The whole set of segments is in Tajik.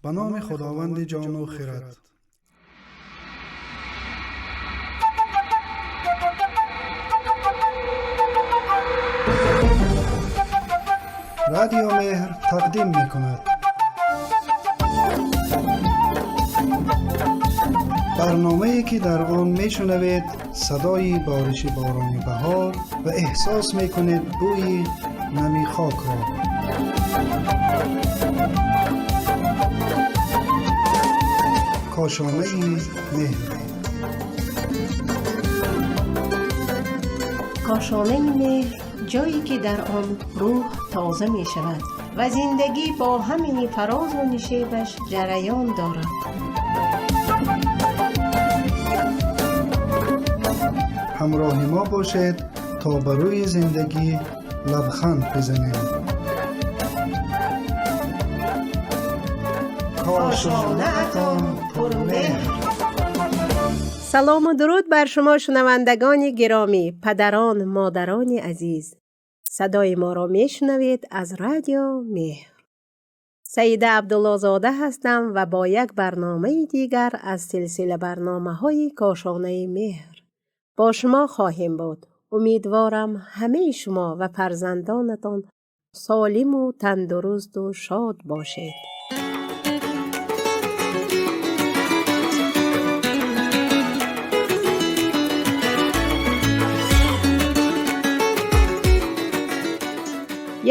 Ба номи Худованди ҷону хирад. Радио Меҳр тақдим мекунад. Барномае ки дар он мешунавед садои бориши борони баҳор ва эҳсос мекунед бӯи нами хокро. Кошонаи меҳр. Кошонаи меҳр, ҷое ки дар он рӯҳ тоза мешавад ва зиндагӣ бо ҳамаи фарозу нишебаш ҷараён дорад. Ҳамроҳи мо бошед, то ба рӯи зиндагӣ лабханд бизанем. Кошонаатон пурмеҳр. Салому дуруд бар шумо, шунавандагони гиромӣ, падарон, модарони азиз. Садои моро мешунавед аз Радио Меҳр. Саида Абдуллозода ҳастам ва бо як барномаи дигар аз силсила барномаҳои Кошонаи меҳр бо шумо хоҳем буд. Умедворам, ҳамаи шумо ва фарзандонатон солиму тандурусту шод бошед.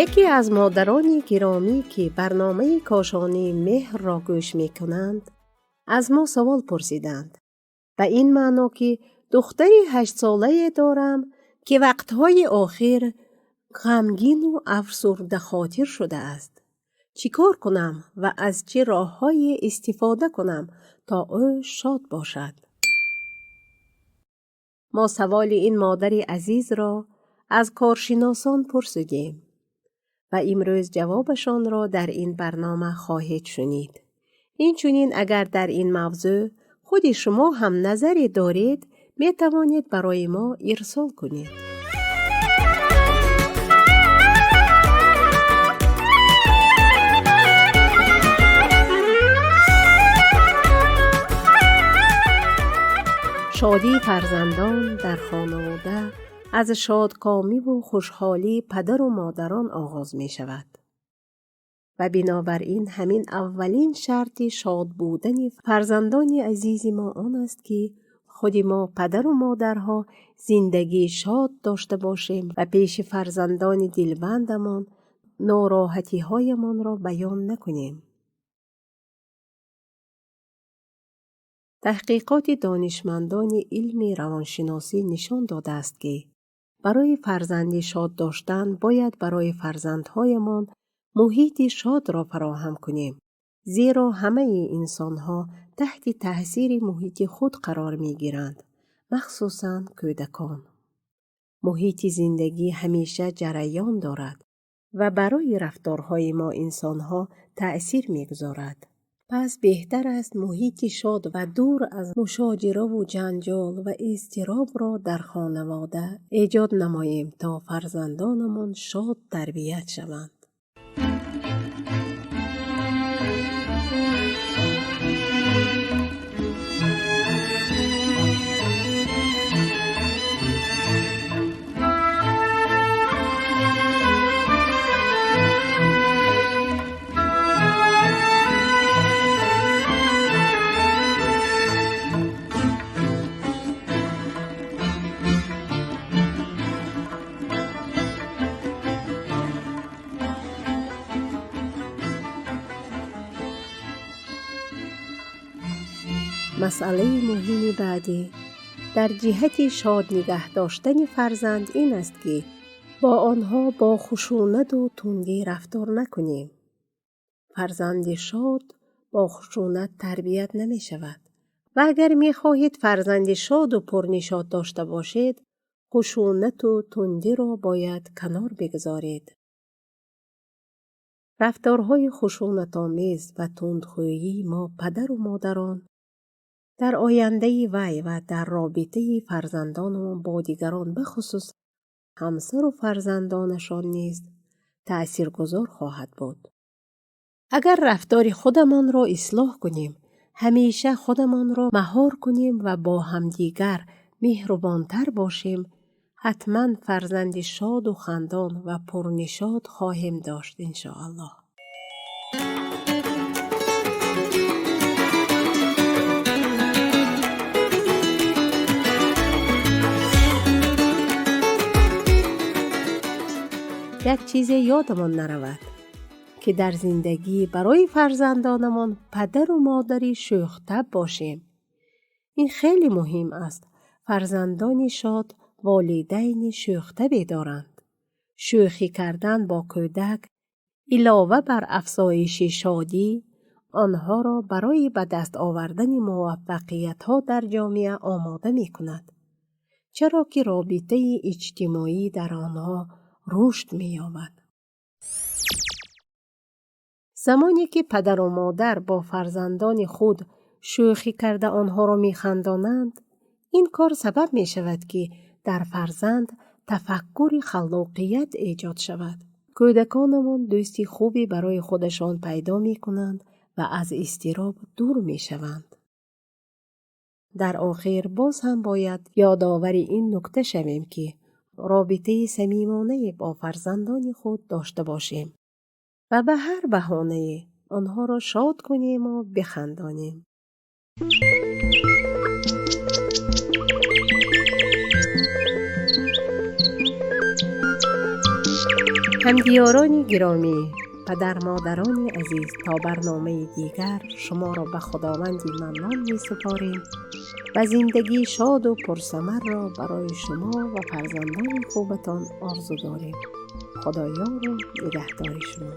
Яке аз модарони гиромӣ, ки барномаи Кошонаи меҳрро гӯш мекунанд, аз мо савол пурсиданд, ба ин маъно ки духтари 8-солае дорам, ки вақтҳои охир ғамгину афсурдахотир шудааст. Чӣ кор кунам ва аз чӣ роҳҳое истифода кунам, то ӯ шод бошад? Мо саволи ин модари азизро аз коршиносон пурсидем ва имрӯз ҷавобашонро дар ин барнома хоҳед шунид. Инчунин, агар дар ин мавзӯъ худи шумо ҳам назаре доред, метавонед барои мо ирсол кунед. Шодии фарзандон дар хонавода аз шодкомиву хушҳолии падару модарон оғоз мешавад ва бинобар ин ҳамин аввалин шарти шод будани фарзандони азизи мо он аст, ки худи мо, падару модарҳо, зиндагии шод дошта бошем ва пеши фарзандони дилбандамон нороҳатиҳоямонро баён накунем. Таҳқиқоти донишмандони илми равоншиносӣ нишон додааст, ки барои фарзанди шод доштан бояд барои фарзандҳоямон муҳити шодро фароҳам кунем, зеро ҳамаи инсонҳо таҳти таъсири муҳити худ қарор мегиранд, махсусан кӯдакон. Муҳити зиндагӣ ҳамеша ҷараён дорад ва барои рафторҳои мо инсонҳо таъсир мегузорад. Пас беҳтар аст муҳити шод ва дур аз мушоҷираву ҷанҷол ва изтиробро дар хонавода эҷод намоем, то фарзандонамон шод тарбият шаванд. Масъалаи муҳими баъдӣ дар ҷиҳати шод нигаҳ доштани фарзанд ин аст, ки бо онҳо бо хушунату тундӣ рафтор накунем. Фарзанди шод бо хушунат тарбият намешавад ва агар мехоҳед фарзанди шоду пурнишот дошта бошед, хушунату тундиро бояд канор бигузоред. Рафторҳои хушунатомез ва тундхӯии мо, падару модарон, дар ояндаи вай ва дар робитаи фарзандонамон бо дигарон, бахусус ҳамсару фарзандонашон низ таъсиргузор хоҳад буд. Агар рафтори худамонро ислоҳ кунем, ҳамеша худамонро маҳор кунем ва бо ҳамдигар меҳрубонтар бошем, ҳатман фарзанди шоду хандон ва пурнишот хоҳем дошт, иншоаллоҳ. Як чизе ёдамон наравад, ки дар зиндагӣ барои фарзандонамон падару модари шӯхтаб бошем. Ин хеле муҳим аст. Фарзандони шод волидайни шӯхтабе доранд. Шӯхӣ кардан бо кӯдак илова бар афзоиши шодӣ, онҳоро барои ба даст овардани муваффақиятҳо дар ҷомеа омода мекунад, чаро ки робитаи иҷтимоӣ дар онҳо рушд меёбад. Замоне ки падару модар бо фарзандони худ шӯхӣ карда онҳоро механдонанд, ин кор сабаб мешавад, ки дар фарзанд тафаккури халлоқият эҷод шавад. Кӯдаконамон дӯсти хубе барои худашон пайдо мекунанд ва аз изтироб дур мешаванд. Дар охир боз ҳам бояд ёдовари ин нукта шавем, ки робитаи самимонае бо фарзандони худ дошта бошем ва ба ҳар баҳонае онҳоро шод кунему бихандонем. Ҳамдиёрони гиромӣ, падар-модарони азиз, то барномаи дигар шуморо ба Худованди Маннон месупорем ва зиндагии шоду пурсамарро барои шумо ва фарзандони хубатон орзу дорем. Худоёру нигаҳдори шумо.